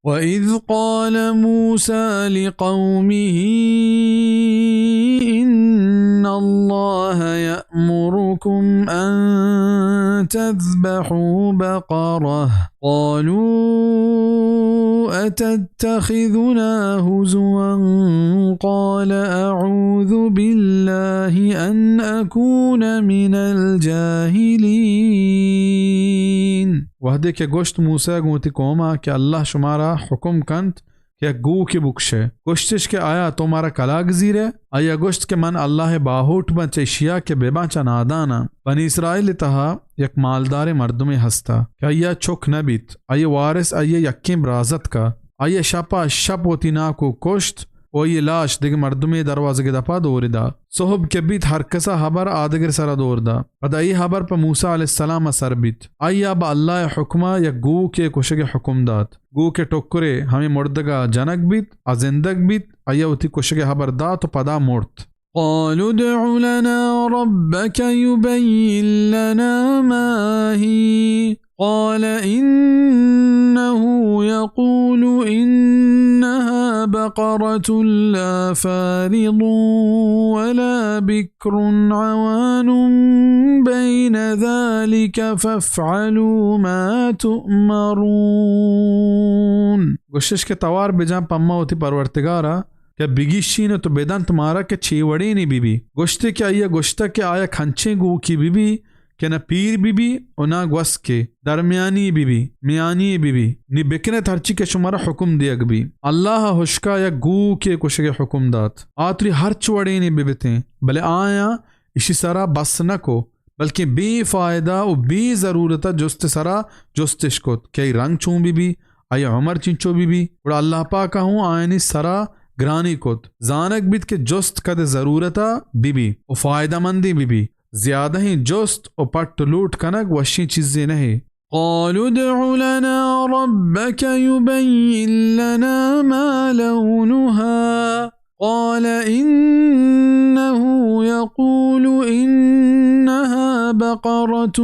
وإذ قال موسى لقومه إن الله يأمركم أن تذبحوا بقرة قالوا أتتخذنا هزوا قال أعوذ بالله أن أكون من الجاهلين۔ وہدے کہ گوشت موسیٰ گوں وتی قوما کہ اللہ شمارا حکم کنت کہ یک گوکے بکشئے۔ گوشتش کہ آیا تو مارا کلاگ زیرئے؟ آیا گوشت کہ من اللہ باہوٹ باں چہ اشیا کہ بباں چہ ناداناں۔ بنی اسرائیل تہا یک مالداریں مردمے ہستا کہ آیا چک نہ بیت۔ آئی وارث آئی یکیں برازتکا۔ آئی شپا شپ وتی ناکو کشت و آئی لاش دگہ مردمے دروازگے دپا دور دا۔ صحب کہ بیت ہر کسا ہبر آدگر سرا دور دا۔ پدا اے ہبر پہ موسیٰ علیہ السلام سر بیت۔ آیا بہ اللہ حکما یک گوکے کشگ حکم دات۔ گوکے ٹکرے ہمے مردگا جنگ بیت، آ زندگ بیت، آیا وتی کشگ ہبر دات و پدا مرت۔ قالوا ادع لنا ربك يبين لنا ما هي قال إنه يقول إنها بقرة لا فارض ولا بكر عوان بين ذلك فافعلوا ما تؤمرون۔ گوشتش کہ توار بجاں پما وتی پرورتگارا کہ بگیشین تو بدنت مارا کہ چے وڑینے بی بی۔ گوشتے کہ آیا گوشتہ کہ آیا کھنچیں گوکی بی بی کہ نہ پیر بی بی و نہ گوسکے، درمیانی be be, Miani be be, نی بکنت ہرچی کہ شمارا حکم دیگ بی۔ اللہ ہشکا یک گوکے کشگ حکم دات۔ آ تری ہرچ وڑینے ببتیں، بلے آیاں اشی سرا بس نہ کو، بلکیں بے فائدہ و بے ضرورتا جست سرا جستش کت کہ ای رنگ چون بی بی، آئی عمر چنچو بی بی۔ گڑا اللہ پاکا ہوں آیانی سرا گرانی کت۔ زانگ بیت کہ جست کد ضرورتا بی بی و فائدہ مندیں بی بی۔ زیادہیں جست و پٹ و لوٹ کنگ وشیں چیزے نہ۔ قالوا ادع لنا ربك يبين لنا ما لونها قال إنه يقول إنها بقرة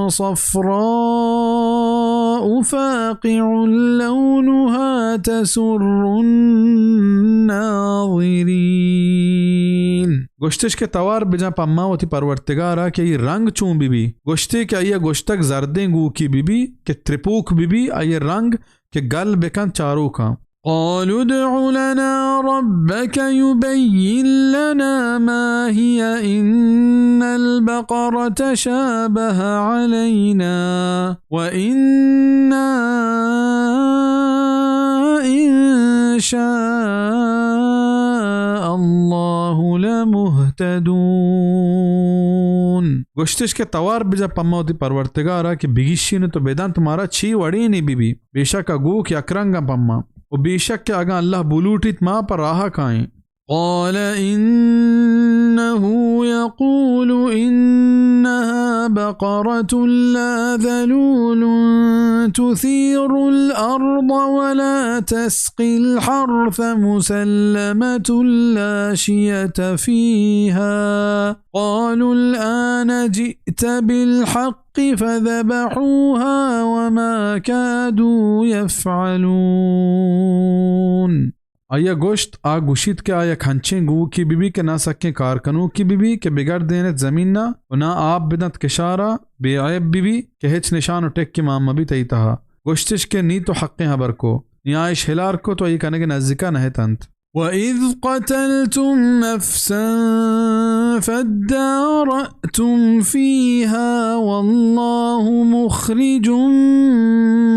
صفراء فاقع لونها تسر الناظرين۔ گوشتش کہ توار بجاں پما وتی پرورتگارا کہ ای رنگ چون بی بی۔ گوشتے کہ آئی گوشتگ زردیں گوکی بی بی کہ ترپوک بی بی، آئی رنگ کہ گل بکن چاروکاں۔ قالوا ادع لنا ربك يبين لنا ما هي إن البقرة شابه علينا وإنا إن شاء الله لمهتدون۔ گوشتش کہ توار بجا پما وتی پرورتگارا کہ بگیشین تو بدنت مارا چی وڑینے بی بی۔ بے شک ء گوک یک رنگ ء پما۔ و بے شک کہ اگاں اللہ بلوٹیت ما پہ راہ ء کائیں۔ قال إنه يقول إنها بقرة لا ذلول تثير الأرض ولا تسقي الحرث مسلمة لا شية فيها قالوا الآن جئت بالحق فذبحوها وما كادوا يفعلون۔ آئی ء گوشت، آ گوشیت کہ آ یک ہنچیں گوکے بہ بی کہ نہ سکیں کار کنوکے بہ بی کہ بگردینت زمین ء و نہ آپ بدنت کشار ء، بے عیب بہ بی کہ ہچ نشان و ٹکے مان مہ بی تئی تہا۔ گوشتش کہ نی تو حقیں ہبر کو۔ نی آ اش ہلار کت و آئی کنگ ء نزیک ء نہ اتنت۔ وإذ قتلتم نفسا فادارأتم فيها والله مخرج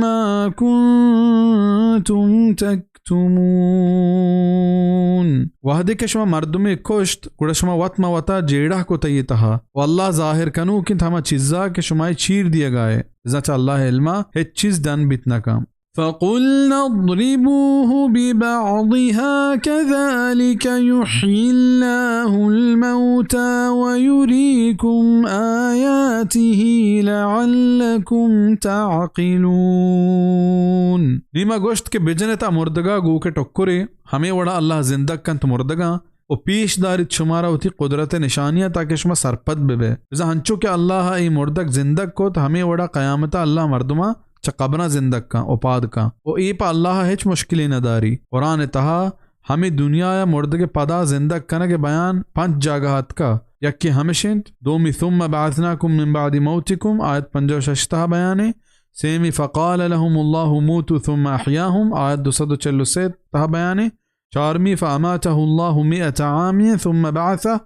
ما كنتم تكتمون۔ وہدے کہ شما مردمے کشت، گڑا شما وت ماں وتا جیڑہ کت آئی تہا، و اللہ ظاہر کنوک انت ہما چیزا کہ شمائی چیر دیگا ئے، بزاں چہ اللہ علما ہچ چیز ڈن بیت نہ کن۔ فقلنا اضربوه ببعضها كذلك يحيي الله الموتى ويريكم آياته لعلكم تعقلون۔ نی ما گوشت کہ بجنت آ مردگا گوک ء ٹکرے، ہمے وڑا اللہ زندگ کنت مردگاں۔ و پیش داریت شمارا وتی قدرت ء نشانیاں تاکہ شما سرپد بہ بئے۔ بزاں ہنچو کہ اللہ ء اے مردگ زندگ کت، ہمے وڑا قیامت ء اللہ مردماں چہ قبراں زندگ کن و پاد کن و اے پہ اللہ ءَ ہچ مشکلے نہ داری۔ قرآن ءِ تہا ہمے دنیا ءَ مردگ ءِ پدا زندگ کنگ ءِ بیان پنچ جاگہ اتکا۔ یکے ہمش انت، دومی ثم بعثناکم من بعد موتکم، آیت پنجاہ و شش تہا بیان ایں، سیمی فقال لهم الله موتوا ثم احیاهم، آیت دو سد و چل و سے تہا بیان ایں، چارمی فاماته الله مئة عام ثم بعثه،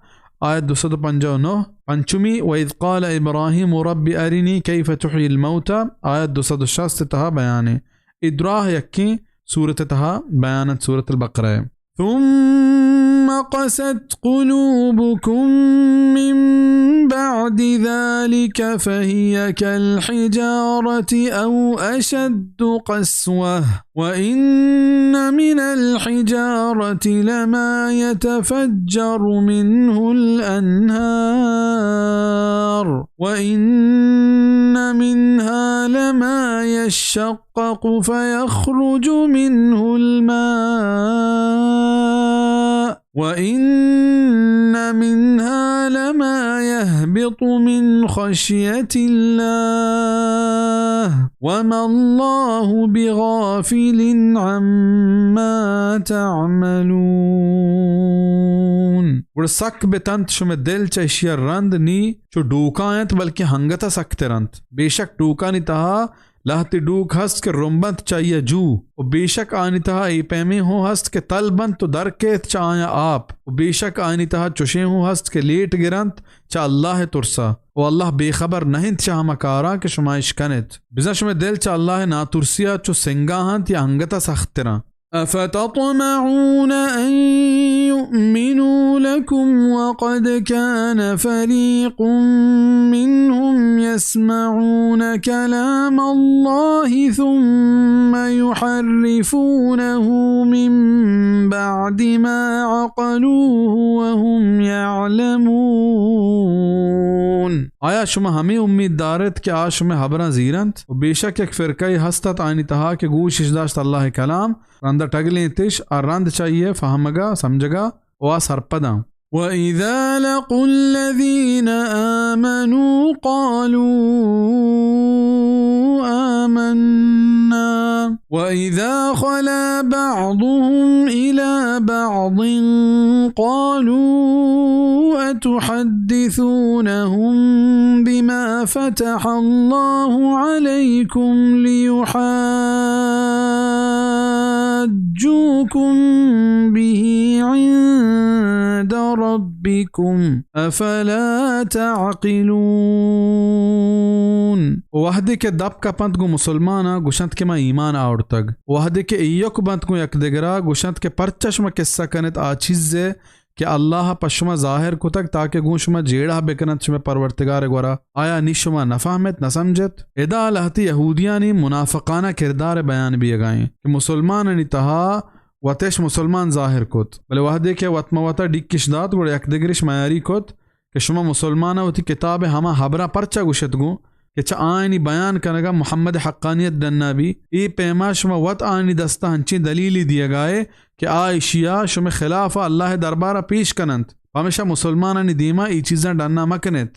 آیت دو سد و پنجاہ و نہ، پنچمی و اذ قال ابراہیم رب ارنی کیف تحیی الموتی، آیت دو سد و شست تہا بیان ایں۔ اے دراہ یکیں سورت ءِ تہا بیان انت، سورت البقرہ ءِ۔ ثم قست قلوبكم من بعد ذلك فهي كالحجارة أو أشد قسوة، وإن من الحجارة لما يتفجر منه الأنهار، وإن منها لما يشقق يشقق فيخرج منه الماء وإن منها لما يهبط من خشية الله وما الله بغافل عما تعملون۔ گڑا سک بہ تنت شمئے دل چہ اشی ءَ رند نی چو ڈوکاں انت، بلکیں ہنگت ءَ سکتر انت۔ بے شک ڈوکانی تہا لہتے ڈوک ہست کہ رمبنت چہ آئی ءَ جو، و بے شک آیانی تہا اے پیمیں ہوں ہست کہ تل بنت و در کیت چہ آیاں آپ، و بے شک آیانی تہا چشیں ہوں ہست کہ لیٹ گرنت چہ اللہ ءِ ترس ءَ، و اللہ بے خبر نہ انت چہ ہما کاراں کہ شما اش کن ات۔ بزاں شمئے دل چہ اللہ ءِ ناترسی ءَ چو سنگا انت یا انگت ءَ سخت تراں۔ أفتطمعون أن يؤمنوا لكم وقد كان فريق منهم يسمعون كلام الله ثم يحرفونه من بعد ما عقلوه وهم يعلمون۔ آیا شما ہمے امید دارت کہ آ شمئے ہبراں زیرنت؟ و بے شک یک فرقہ ہست ات آیانی تہا کہ گوش اش داشت اللہ ءِ کلام، رندا ٹگلینتش، آ رند چہ آئی ءِ فہمگا، سمجھگا و آ سرپداں۔ وَإِذَا لَقُوا الَّذِينَ آمَنُوا قَالُوا آمَنَّا وَإِذَا خَلَا بَعْضُهُمْ إِلَى بَعْضٍ قَالُوا أَتُحَدِّثُونَهُم بِمَا فَتَحَ اللَّهُ عَلَيْكُمْ لِيُحَاجُّوكُم بِهِ عِندَ رَبِّكُمْ أَفَلَا تَعْقِلُونَ۔ وہدے کہ دپ کپنت گوں مسلماناں، گوشنت کہ ما ایمان آورتگ۔ وہدے کہ ایوک بنت گوں یکدگرا، گوشنت کہ پرچا شما قصہ کنت آ چیزے کہ اللہ پہ شما ظاہر کتگ، تاکہ گوں شما جیڑہ بکننت شمئے پرورتگار گورا۔ آیا نی شما نہ فہمت، نہ سمجھت؟ ادا لہتے یہودیانی منافقانہ کردار بیان بیگا ایں کہ مسلمانانی تہا وتش مسلمان ظاہر کت، بلے وہدے کہ وت مہ وتا ڈیکش دات، گڑا یکدگرش میاری کت کہ شما مسلماناں وتی کتاب ءِ ہما ہبراں پرچا گوشت گوں کہ چہ آیانی بیان کنگا محمد ءِ حقانیت ڈنا بی؟ اے پیما شما وت آیانی دستا ہنچیں دلیلے دیگا ئے کہ آ اشیا شمئے خلافا اللہ ءِ دربارا پیش کننت، پمیشا مسلمانانی دیما اے چیزاں ڈنا مکنیت۔